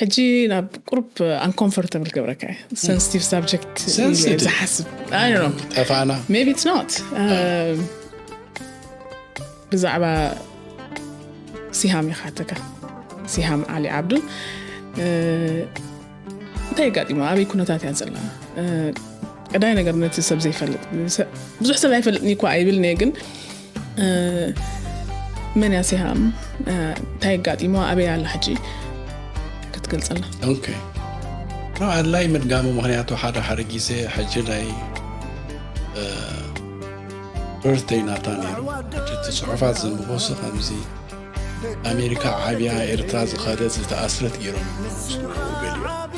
ሕጂ ናብ ቁሩብ uncomfortable ክገብረካ እዩ። Sensitive subject ኢለ Sensitive? ዝሓስብ I don't know. ጠፋና። Maybe it's not. ብዛዕባ ሲሃም ይሓተካ። ሲሃም ዓሊ ዓብዱ እንታይ ኣጋጢሞ? ኣበይ ኩነታት እያ ዘላ? ቀዳይ ነገር ነቲ ሰብ ዘይፈልጥ ብዙሕ ሰብ ኣይፈልጥኒ እኳ ኣይብልኒ፣ ግን መን እያ ሲሃም? እንታይ ኣጋጢሞ? ኣበይ ኣላ ሕጂ? ክትገልጸልና። ኦኬ። ኣድላይ ምድጋሙ፣ ምክንያቱ ሓደ ሓደ ግዜ ሕጂ ናይ birthday ናታ ነይሩ። እቲ ጽሑፋት ዘንብቦ ሲ ከምዚ ኣሜሪካ ዓብያ ኤርትራ ዝኸደት ዝተኣስረት ገይሮም ይመስሉ ገሊኦም።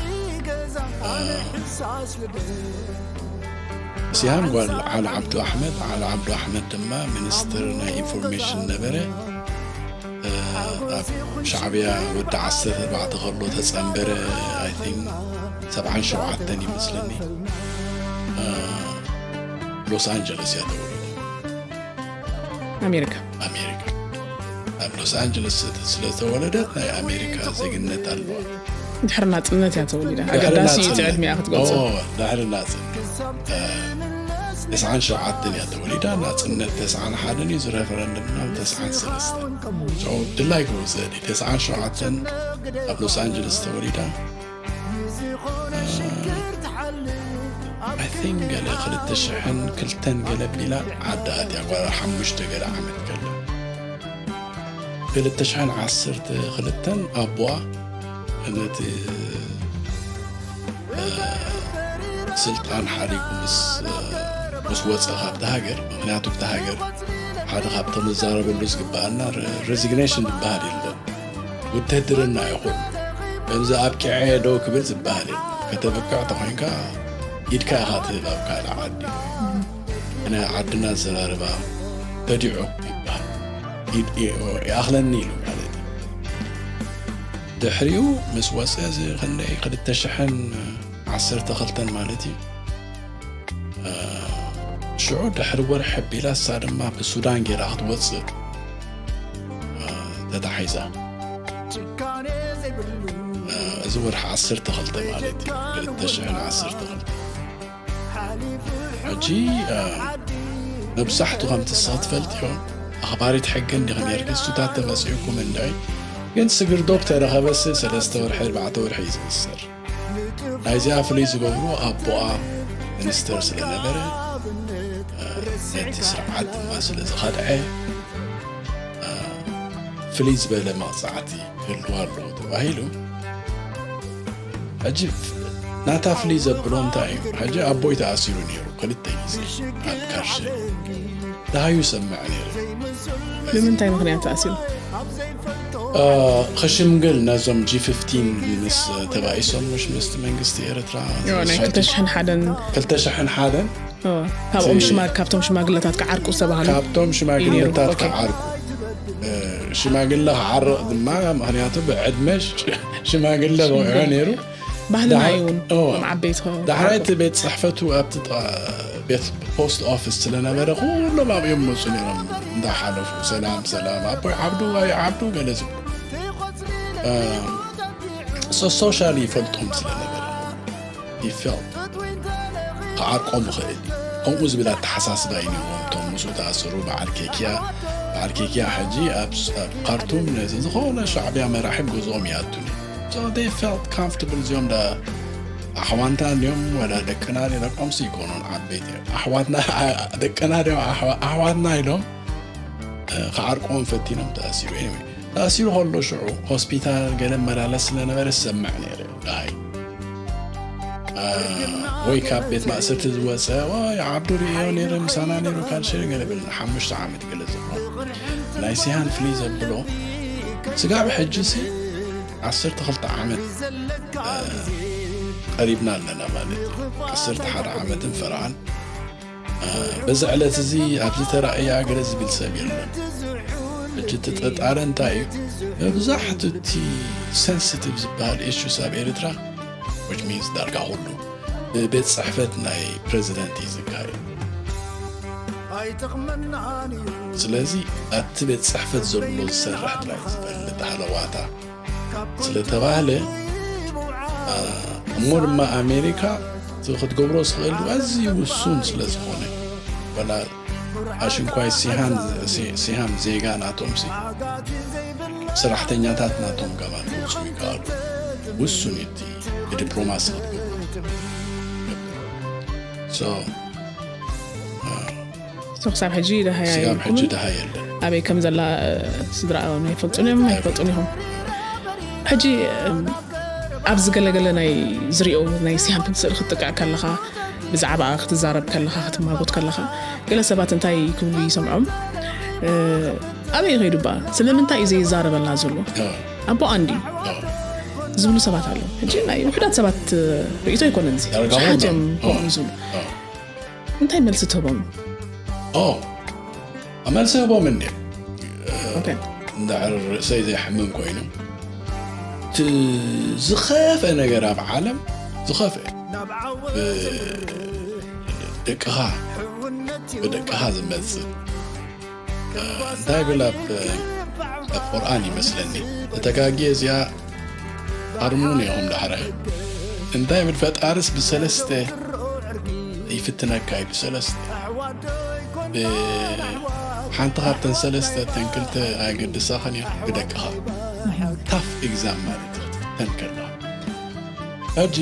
ሲሃም ጓል ዓሊ ዓብዱ ኣሕመድ። ዓሊ ዓብዱ ኣሕመድ ድማ ሚኒስትር ናይ ኢንፎርሜሽን ነበረ። ኣብ ሻዕብያ ወዲ ዓሰርተ ኣርባዕተ ከሎ ተጸንበረ። I think ሰብዓን ሸውዓተን ይመስለኒ። ሎስ ኣንጀለስ እያ ተወሊዳ። ኣሜሪካ። ኣሜሪካ ኣብ ሎስ ኣንጀለስ ስለተወለደት ናይ ኣሜሪካ ዜግነት ኣለዋ። ድሕሪ ናጽነት እያ ተወሊዳ። ኣገዳሲ እዩ እቲ ዕድሚኣ ክትገልጾ። ድሕሪ ናጽነት ተስዓን ሸውዓተን እያ ተወሊዳ። ናጽነት ተስዓን ሓደን እዩ፣ ዝረፈረንደም ናብ ተስዓን ሰለስተን። ድላይ ክወሰድ ተስዓን ሸውዓተን ኣብ ሎስ ኣንጀለስ ተወሊዳ። I think ገለ ክልተ ሽሕን ክልተን ገለ ቢላ ዓዲ ኣትያ፣ ጓል ሓሙሽተ ገለ ዓመት ከላ። ክልተ ሽሕን ዓሰርተ ክልተን ኣቦኣ ነቲ ስልጣን ሓዲጉ ምስ ምስ ወፀ ካብቲ ሃገር። ምክንያቱ ኣብቲ ሃገር ሓደ ካብቶም ንዛረበሉ ዝግባኣና resignation ዝበሃል የለን። ውትህድርና ይኹን ከምዚ ኣብቂዐ ዶ ክብል ዝበሃል የለን። ከተብቅዕ ተኮይንካ ኢድካ ኢኻ ትህብ ኣብ ካልእ ዓዲ። ናይ ዓድና ኣዘራርባ በዲዑ ይበሃል። ይኣኽለኒ ኢሉ ማለት እዩ። ድሕሪኡ ምስ ወፀ እዚ ክንደይ ክልተ ሽሕን ዓሰርተ ክልተን ማለት እዩ። ሽዑ ድሕሪ ወርሒ ኣቢላ እሳ ድማ ብሱዳን ገይራ ክትወፅእ ተታሒዛ። እዚ ወርሒ ዓሰርተ ክልተ ማለት እዩ፣ ክልተ ሽሕን ዓሰርተ ክልተ። ሕጂ መብዛሕቱ ከምቲ ንስኺ ትፈልጥዮ ኣኽባሪት ሕጊ እንዲኺ ነርኪ፣ እሱታት ተመፂኡኩም እንድዒ። ግን ስግር ዶብ ተረኸበሲ ሰለስተ ወርሒ ኣርባዕተ ወርሒ እዩ ዝእሰር። ናይዚኣ ፍልይ ዝገብሮ ኣቦኣ ሚኒስተር ስለነበረ ነቲ ስርዓት ድማ ስለ ዝኸድዐ ፍልይ ዝበለ መቕፃዕቲ ክህልዋ ኣለዎ ተባሂሉ። ሕጂ ናታ ፍልይ ዘብሎ እንታይ እዩ? ሕጂ ኣቦይ ተኣሲሩ ነይሩ ክልተ ግዜ ኣብ ካርሽ ደሃዩ ሰምዕ ነይሩ። ብምንታይ ምክንያት ተኣሲሩ? ክሽምግል ነዞም ጂ ፊፍቲን ምስ ተባኢሶም ምሽ ምስቲ መንግስቲ ኤርትራ ናይ ክልተ ሽሕን ሓደን ክልተ ሽሕን ሓደን ካብኦም ሽማ ካብቶም ሽማግለታት ክዓርቁ ዝተባሃሉ ካብቶም ሽማግለታት ክዓርቁ ሽማግለ ክዓርቕ ድማ ምክንያቱ ብዕድመ ሽማግለ በውዖ ነይሩ። ባህልና እዩ እውን ዓበይቲ ዳሕራይ እቲ ቤት ፅሕፈቱ ኣብቲ ቤት ፖስት ኦፊስ ስለነበረ ኩሎም ኣብኦም መፁ ነይሮም እንዳሓለፉ ሰላም ሰላም ኣቦይ ዓብዱ ኣይ ዓብዱ ገለ ዝብሉ ሶሻሊ ይፈልጦም ስለነበረ ይፈል ክዓርቆም ይኽእል። ከምኡ ዝብል ኣተሓሳስባ እዩ ነይርዎም እቶም ምስኡ ተኣሰሩ። በዓል ኬክያ በዓል ኬክያ ሕጂ ኣብ ካርቱም ነዚ ዝኾነ ሻዕብያ መራሒ ገዝኦም ይኣቱን so they felt comfortable እዚኦም ዳ ኣሕዋንታ እንዲዮም ወላ ደቅና ደቆምሲ ይኮኑን ዓበይቲ ኣሕዋትና ደቅና ዲዮም ኣሕዋትና ኢሎም ክዓርቆም ፈቲኖም ተኣሲሩ። Anyway ተኣሲሩ ከሎ ሽዑ ሆስፒታል ገለ መላለስ ስለነበረ ዝሰምዕ ነይረ ዳሃይ ወይ ካብ ቤት ማእሰርቲ ዝወፀ ወይ ዓብዱ ርእዮ ነይረ ምሳና ነይሩ ካልሸ ገለ ብል ሓሙሽተ ዓመት ገለ ዝብሎ ናይ ሲሃን ፍልይ ዘብሎ ስጋብ ሕጂ ሲ ዓሰርተ ክልተ ዓመት ቀሪብና ኣለና ማለት እዩ። ዓሰርተ ሓደ ዓመትን ፈረቓን በዚ ዕለት እዚ ኣብዚ ተራእያ ገለ ዝብል ሰብ የለን። ሕጂ እቲ ጠጣረ እንታይ እዩ? መብዛሕቱ እቲ sensitive ዝበሃል issues ኣብ ኤርትራ which means ዳርጋ ኩሉ ብቤት ፅሕፈት ናይ ፕሬዚደንት እዩ ዝካየድ። ስለዚ ኣብቲ ቤት ፅሕፈት ዘሎ ዝሰርሕ ጥራይ ዝፈልጥ ሃለዋታ ስለተባህለ እሞ ድማ ኣሜሪካ እቲ ክትገብሮ ዝኽእል ኣዝዩ ውሱን ስለ ዝኾነ፣ ወላ ኣሽንኳይ ሲሃን፣ ሲ- ሲሃም ዜጋ ናቶም ሲ፣ ሰራሕተኛታት ናቶም ከማን ክወፅኡ ይከኣሉ። ውሱን እዩ እቲ ብዲፕሎማሲ ክትገብሮ። So፣ So ክሳብ ሕጂ ደሃያ ስጋብ ሕጂ ይኩምን ደሃ የለን። ኣበይ ከም ዘላ ስድራ ኣይፈልጡን እዮም ኣይፈልጡን ኢኹም። ሕጂ እም፣ ኣብዚ ገለገለ ናይ ዝሪኦ ናይ ሲሃም ስእሊ ክትጥቅዕ ከለኻ፣ ብዛዕባ ክትዛረብ ከለኻ፣ ክትማጎት ከለኻ፣ ገለ ሰባት እንታይ ክብሉ ይሰምዖም? እ፣ ኣበይ ይኸይዱ ባ? ስለምንታይ እዩ ዘይዛረበላ ዘሎ? ኣቦ ኣንዲ ዝብሉ ሰባት ኣለዉ። ሕጂ ናይ ውሕዳት ሰባት ርእቶ ኣይኮነን እዚ። ዳርጋ ብዙሓት እዮም ከምኡ ዝብሉ። እንታይ መልሲ ትህቦም? ኦ፣ መልሲ ህቦም እንዲ ኦኬ። እንድሕር ርእሰይ ዘይሓምም ኮይኑ፣ እቲ ዝኸፍአ ነገር ኣብ ዓለም፣ ዝኸፍአ፣ ብ- ደቅኻ ብደቅኻ ዝመፅእ እንታይ ብል ኣብ ኣብ ቁርኣን ይመስለኒ፣ ተተጋጊየ እዚኣ ኣርሙን ኢኹም ዳሕረ። እንታይ ብል ፈጣርስ ብሰለስተ ይፍትነካ እዩ፣ ብሰለስተ። ሓንቲ ካብተን ሰለስተ፣ ተን ክልተ ኣይገድሳኸን እዮም፣ ብደቅኻ። ታፍ ኤግዛም ማለት እዩ ክትፍተን ከለኻ። ሕጂ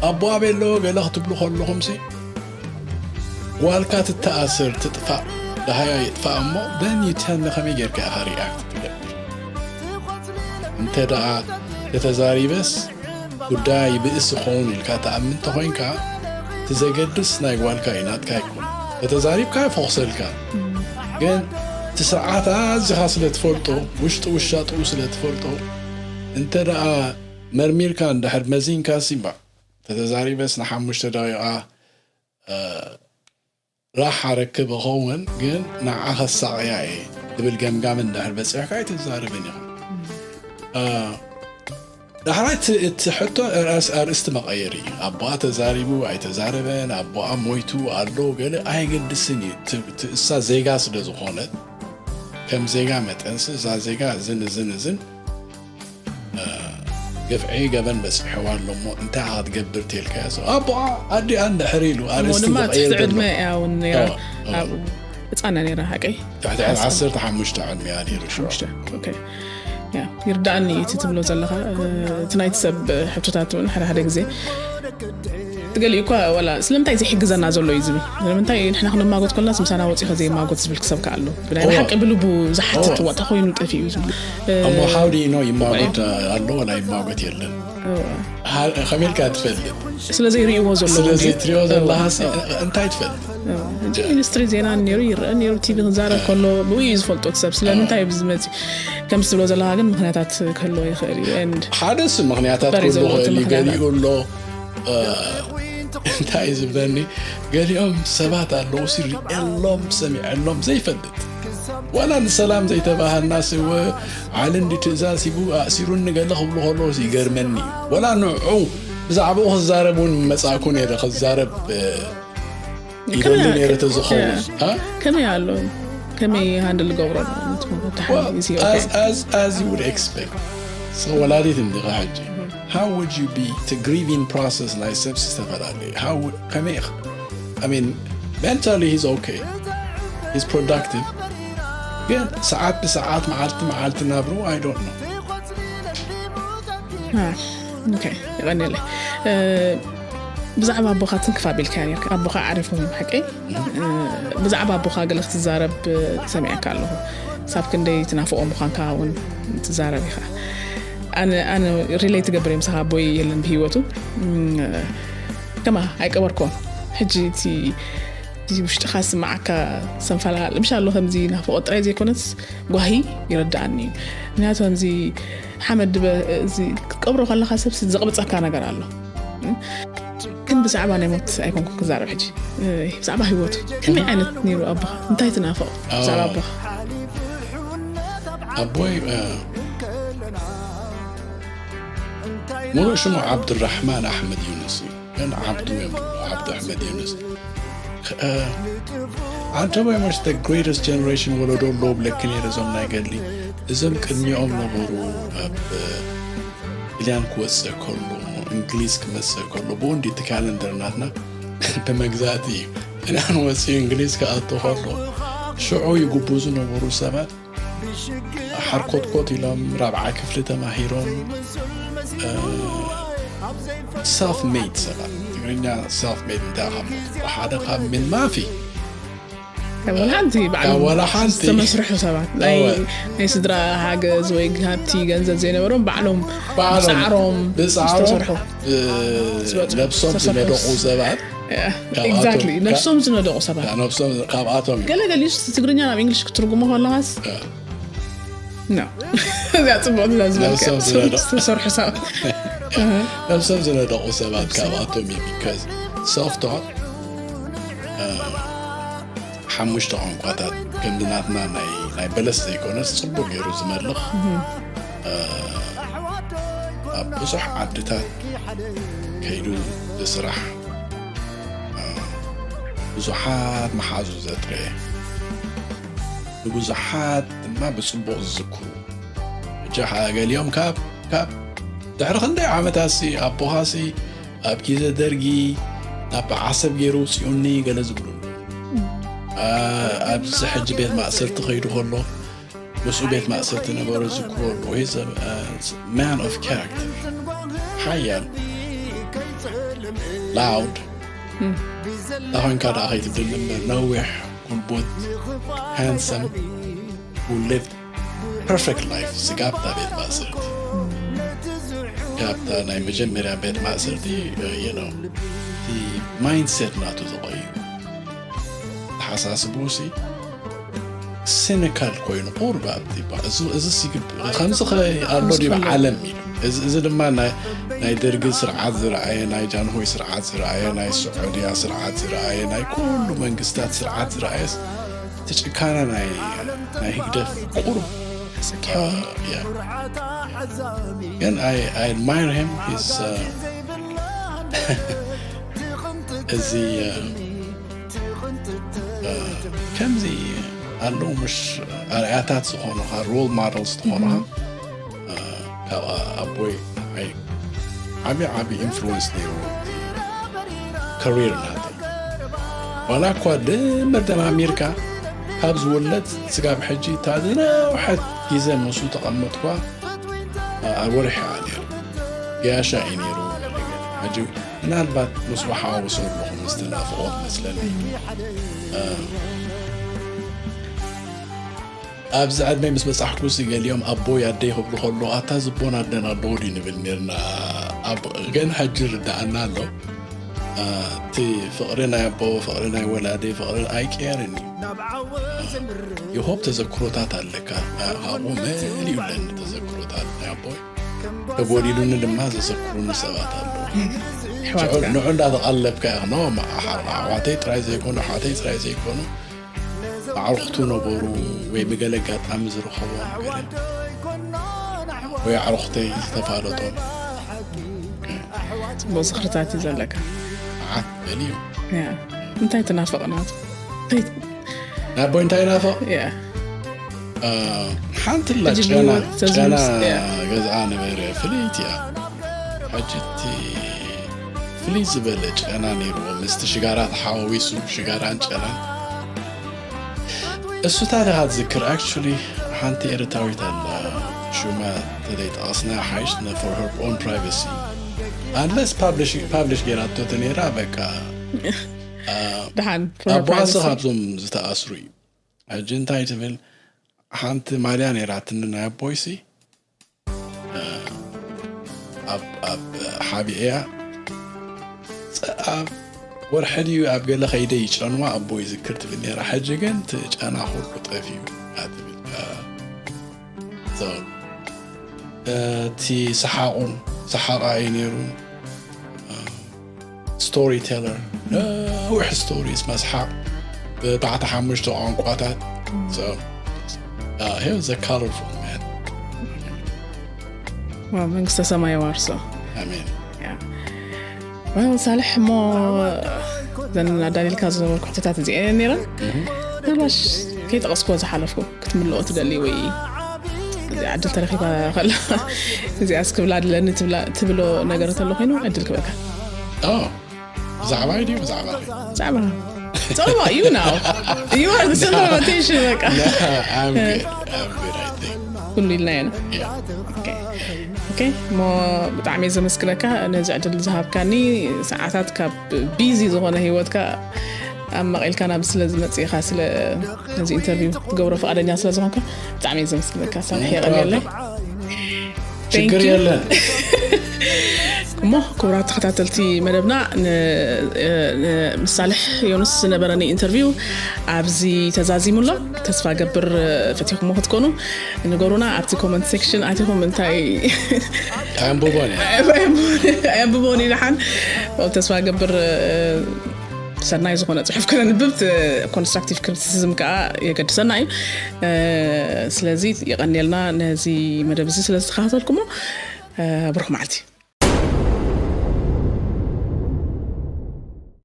ኣቦ ኣበይ ኣለዎ ገለ ክትብሉ ከለኹምሲ፣ ጓልካ ትተኣሰር ትጥፋእ፣ ደሃያ ይጥፋእ እሞ፣ then you tell me ከመይ ጌርካ ኢኻ ሪኣክት ትገብር። እንተ ደኣ ተተዛሪበስ ጉዳይ ብእስ ክኸውን ኢልካ ትኣምን እንተኾይንካ፣ እቲ ዘገድስ ናይ ጓልካ እዩ፣ ናትካ ኣይኮን። ተተዛሪብካ ይፈኹሰልካ። ግን እቲ ስርዓት ኣዚኻ ስለ ትፈልጦ፣ ውሽጢ ውሻጥኡ ስለ ትፈልጦ፣ እንተ ደኣ መርሚርካ እንድሕር መዚንካ ሲምባ ተተዛሪበስ ንሓሙሽተ ደቂቓ ራሕ ኣረክብ እኸውን፣ ግን ንዓ ከሳቕያ እየ ትብል ገምጋም እንድሕር በፂሕካ ኣይትዛረብን ኢኻ። ዳሕራይ እቲ ሕቶ ኣርእስቲ መቐየር እዩ። ኣቦኣ ተዛሪቡ ኣይተዛረበን፣ ኣቦኣ ሞይቱ ኣሎ ገለ ኣይገድስን እዩ። እሳ ዜጋ ስለ ዝኾነት፣ ከም ዜጋ መጠንሲ እዛ ዜጋ እዝን እዝን እዝን ግፍዒ ገበን በፂሕዋ ኣሎ እሞ እንታይ ክትገብር ተልካዮ? ኣቦኣ ኣዲኣ እንድሕር ኢሉ ኣርእስቲ ድማ ዝቐይር ትሕቲ ዘሎ። ዕድመ እያ እውን ነይራ። እዎ፣ እዎ። ኣብኡ ህፃና ነይራ ሓቀይ። ትሕቲ ዓሰርተ ሓሙሽተ ዕድመ እያ ነይሩ ሽዑ። ሓሙሽተ። ኦኬ። ያ፣ ይርዳእኒ እቲ ትብሎ ዘለኻ። እቲ ናይቲ ሰብ ሕቶታት እውን ሓደ ሓደ ግዜ ትገሊኡ እኳ ዋላ ስለምንታይ ዘይሕግዘና ዘሎ እዩ ዝብል። ስለምንታይ ንሕና ክንማጎት ከለናስ ምሳና ወፂኡ ዘይማጎት ዝብል ክሰብ ከኣሎ። ብናይ እዎ። ብሓቂ ብልቡ ዝሓትት እዎ። ዋጣ ኮይኑ ጠፊኡ ዝብል። እሞ ሓውዲ ነው ይማጎት ኣሎ ወላ ይማጎት የለን። ከመይ ኢልካ ትፈልጥ? ስለ ዘይርእይዎ ዘሎ ስለ እንጂ። ዘይትሪኦ ዘለኻስ እንታይ ትፈልጥ? ሕጂ ሚኒስትሪ ዜና ነይሩ ይረአ ነይሩ ቲቪ ክንዛረብ ከሎ ብኡ እዩ ዝፈልጦ እቲ ሰብ ስለምንታይ እዩ ዝመፅእ ከም ትብሎ ዘለካ ግን ምክንያታት ክህልዎ ይኽእል እዩ and ሓደ ስ ምክንያታት በሪ ክህሉ ዘለዎ እቲ ክእል እዩ። ምክንያት ገሊኡ ኣሎ እ፣ እንታይ እዩ ዝብለኒ፣ ገሊኦም ሰባት ኣለዉ ሲ ሪኤሎም ሰሚዐሎም ዘይፈልጥ ዋላ ንሰላም ዘይተባሃልና ስወ ዓሊ እንዲ ትእዛዝ ሂቡ ኣእሲሩኒ ገለ ክብሉ ከለዉ ይገርመኒ እዩ። ወላ ንዑ ብዛዕባኡ ክዛረብ እውን መጻእኩ ነይረ ክዛረብ እ፣ ይደሊ ከመይ- ነይረ ተዝኸውን እ? ከመይ ኣሎ ከመይ ሃንድል ገብሮ Well, as, as, as you would expect. So ወላዲት እንዲኻ ሕጂ how would you be to grieving process ናይ ሰብ ዝተፈላለየ how would- ከመይ ኢኻ I mean mentally he's okay, he's productive, ግን ሰዓት ብሰዓት መዓልቲ መዓልቲ ናብሩ I don't know. ኦኬ፣ ይቐኒለይ። ብዛዕባ ኣቦኻ ትንክፍ ኣቢልካ ነርካ ኣቦኻ ዓሪፎም ሓቀይ። ብዛዕባ ኣቦኻ ገለ ክትዛረብ ሰሚዐካ ኣለኹ። ሳብ ክንደይ ትናፍቆ ምዃንካ እውን ትዛረብ ኢኻ። ኣነ ኣነ relate ትገብር እየ ምሳኻ ኣቦይ የለን ብህይወቱ። ከማ ኣይቀበርኮን። ሕጂ እቲ እዚ ውሽጥኻ ዝስምዓካ ሰንፋላ ልምሻ ኣሎ ከምዚ ናፍቆት ጥራይ ዘይኮነስ ጓሂ ይረዳኣኒ እዩ። ምክንያቱ ከምዚ ሓመድ ክትቀብሮ ከለካ ሰብ ዘቕብፀካ ነገር ኣሎ። ግን ብዛዕባ ናይ ሞት ኣይኮንኩ ክዛረብ ሕጂ ብዛዕባ ህይወቱ ከመይ ዓይነት ነይሩ ኣቦኻ እንታይ ትናፍቕ ብዛዕባ ኣቦኻ? ኣቦይ ሙሉእ ሽሙ ዓብዱራሕማን ኣሕመድ ዩንስ እዩ። ግን ዓብዱ እዮም ዓብዱ ኣሕመድ ዩንስ። ዓንተቦይ most the greatest generation ወለዶ ኣለዉ ብለኪ ነይረ እዞም ናይ ገድሊ እዞም ቅድሚኦም ነበሩ ኣብ ጥልያን ክወፅእ ከሎ፣ እንግሊዝ ክመፅእ ከሎ፣ ብኡ እንዲ እቲ ካለንደር ናትና ብመግዛእቲ እዩ። ጥልያን ወፂኡ እንግሊዝ ክኣቱ ከሎ፣ ሽዑ ይጉቡ ዝነበሩ ሰባት ሓርኮትኮት ኢሎም ራብዓይ ክፍሊ ተማሂሮም፣ ሰልፍ ሜድ ሰባት። ትግርኛ ሰልፍ ሜድ እንታይ ካብ ሓደ ካብ ምን ማፊ ካብ ወላ ሓንቲ ባዕሎም ካብ ወላ ሓንቲ። ዝተመስርሑ ሰባት ናይ እወ። ናይ ስድራ ሓገዝ ወይ ሃብቲ ገንዘብ ዘይነበሮም ባዕሎም ባዕሎም ብፃዕሮም ብፃዕሮም ዝተሰርሑ ብ- ነብሶም ዝተሰርሑ ዝነደቑ ሰባት ካብኣቶም- exactly ነብሶም ዝነደቑ ሰባት ነብሶም ካብኣቶም እዮም። ገለ ገሊኡ ትግርኛ ናብ እንግሊሽ ክትርጉሞ ከለኻስ እ። no እዚኣ ፅቡቅ ዝላ ዝበልካ ነብሶም ዝነደቑ። ዝተሰርሑ ሰባት ነብሶም ዝነደቑ ሰባት ካብኣቶም እዩ። Because self taught ሓሙሽተ ቋንቋታት ከምዚ ናትና ናይ ናይ በለስ ዘይኮነስ ፅቡቅ ገይሩ ዝመልኽ እ፣ ኣብ ብዙሕ ዓድታት ከይዱ ዝስራሕ እ፣ ብዙሓት መሓዙ ዘጥረየ ንብዙሓት ድማ ብፅቡቅ ዝዝክሩ ሕጂ ገሊኦም ካብ ካብ ድሕሪ ክንደይ ዓመታት ሲ ኣቦኻሲ ኣብ ግዜ ደርጊ ናብ ዓሰብ ገይሩ ውፅኡኒ ገለ ዝብሉ ኣለዉ። እ፣ ኣብዚ ሕጂ ቤት ማእሰርቲ ከይዱ ከሎ ምስኡ ቤት ማእሰርቲ ነበሩ ዝክሩ ኣለዉ። He's a man of character ሓያል loud ዳኾንካ ደኣ ከይትብል እምበር ነዊሕ ጉልቡት handsome who lived perfect life ስጋብታ ቤት ማእሰርቲ ካብታ ናይ መጀመርያ ቤት ማእሰርቲ you know mindset ናቱ ተቐይሩ ተሓሳስቡ ሲ cynical ኮይኑ ቁርብ ኣብቲ ይበሃል። እዚ እዚ ሲ ከምዚ ከ ኣሎ ድዩ ዓለም ኢሉ እዚ እዚ ድማ ናይ ናይ ደርጊ ስርዓት ዝረኣየ ናይ ጃንሆይ ስርዓት ዝረኣየ ናይ ስዑድያ ስርዓት ዝረኣየ ናይ ኩሉ መንግስታት ስርዓት ዝረኣየ እቲ ጭካነ ናይ ናይ ህግደፍ ቁርብ ግን I admire him is እዚ ከምዚ ኣለዉ ምሽ ኣርኣያታት ዝኾኑኻ role models ዝኾኑኻ ካብ ኣቦይ ንዓይ ዓብዪ ዓብዪ influence ነይሩ career ናተ ዋላ እኳ ድምር ደማሚርካ ካብ ዝውለድ ስጋብ ሕጂ እታ ዝነውሐት ግዜ ምስኡ ተቐመጥኳ ኣብ ወርሒ እያ ነይሩ ገያሻ እዩ ነይሩ ሕጂ ምናልባት ምስኡ ሓዋውሶ ኣለኹ ምስቲ ናፍቖት መስለኒ ኣብዚ ዕድመይ ምስ በጻሕኩ ሲ ገሊኦም ኣቦይ ኣደይ ክብሉ ከሎ ኣታ ዝቦን ኣደን ኣለዎ ድዩ ንብል ነርና ግን ሕጂ ርዳኣና ኣሎ እቲ ፍቕሪ ናይ ኣቦ ፍቕሪ ናይ ወላዲ ፍቕሪ ኣይቀየርን እዩ ይሆብ ተዘክሮታት ኣለካ ካብኡ መሊኡ ኣለኒ ተዘክሮታት ናይ ኣቦይ ተጎዲሉኒ ድማ ዘዘክሩኒ ሰባት ኣለዉ ንዑ እንዳተቐለብካ ኢኽኖ ኣሕዋተይ ጥራይ ዘይኮኑ ኣሕዋተይ ጥራይ ዘይኮኑ ኣዕሩኽቱ ነበሩ ወይ ብገለ ኣጋጣሚ ዝረኸቦም ገለ ወይ ኣዕሩኽተይ ዝተፋለጦም ፅቡቅ ዝኽርታት እዩ ዘለካ መዓት በል እዩ ያ እንታይ ትናፍቕ ናቱ ናቦይ እንታይ ናፍቕ ያ ሓንቲ ላ ሕጂ ጨና ብህይወት ተዝምስ- ጨና ያ። ገዝኣ ነበረ ፍልይቲ እያ ሕጂ እቲ ፍልይ ዝበለ ጨና ነይርዎ ምስቲ ሽጋራ ተሓዋዊሱ ሽጋራን ጨናን እሱታት ኢኻ ትዝክር actually ሓንቲ ኤርትራዊት ኣላ ሹማ ተዘይጠቐስና ሓይሽ for her own privacy unless publish publish ገይራቶ ተነይራ በቃ ደሓን for her ኣቦኻሲ privacy። ካብዞም ዝተኣስሩ እዩ ሕጂ እንታይ ትብል ሓንቲ ማልያ ነይራትኒ ናይ ኣቦይሲ ኣብ ኣብ ሓቢኤያ ጸ- ኣብ ወርሒ ድዩ ኣብ ገለ ከይደ ይጨንዋ ኣቦ ይዝክር ትብል ነይራ ሕጂ ግን እቲ ጨና ኩሉ ጠፊኡ እያ ትብል እ፣ so፣ እ፣ እቲ ሰሓቑ ሰሓቓ እዩ ነይሩ storyteller ነዊሕ stories መስሓቕ ብታሕቲ ሓሙሽተ ቋንቋታት so uh, he was a colorful man ዋው መንግስተ ሰማይ ዋርሶ ኣሜን ያ ዋው ሳልሕ እሞ ዘን ኣዳሊልካ ዝነበርኩ ሕቶታት እዚአን ነይረን ምናልባሽ ከይጠቐስኮ ዝሓለፍኩ ክትምልኦ ትደሊ ወይ እዚኣ ዕድል ተረኺባ ከላ እዚኣ እስክብላ ድለኒ ትብላ- ትብሎ ነገር ተሎ ኮይኑ ዕድል ክበካ። ኦ፣ ብዛዕባ ድዩ ብዛዕባ? ብዛዕባ ጸማ you now you are the center of attention በቃ I'm good. I'm good, I think. ኩሉ ኢልና ኢና። ኦኬ፣ እሞ ብጣዕሚ እየ ዘመስግነካ ነዚ ዕድል ዝሃብካኒ። ሰዓታት ካብ ቢዚ ዝኾነ ህይወትካ ኣማቒልካ ናብ ስለ ዝመፅእኻ ስለ ነዚ ኢንተርቪው ትገብሮ ፍቓደኛ ስለ ዝኾንካ ብጣዕሚ እየ ዘመስግነካ። ሳምሒ የቐንየለይ። ችግር የለን። እሞ ክቡራት ተኸታተልቲ መደብና ን- ን- ምሳልሕ ዮኑስ ዝነበረኒ ኢንተርቪው ኣብዚ ተዛዚሙ ኣሎ። ተስፋ ገብር ፈቲኹሞ ክትኮኑ ንገሩና ኣብቲ ኮመንት ሴክሽን ኣቲኹም እንታይ ኣንብቦን እየ። ኣንብቦን ይልሓን ተስፋ ገብር ሰናይ ዝኾነ ፅሑፍ ከነንብብ ኮንስትራክቲቭ ክሪቲሲዝም ከዓ የገድሰና እዩ። ስለዚ የቐንየልና ነዚ መደብ እዚ ስለ ዝተኸታተልኩሞ። ብሩኽ መዓልቲ።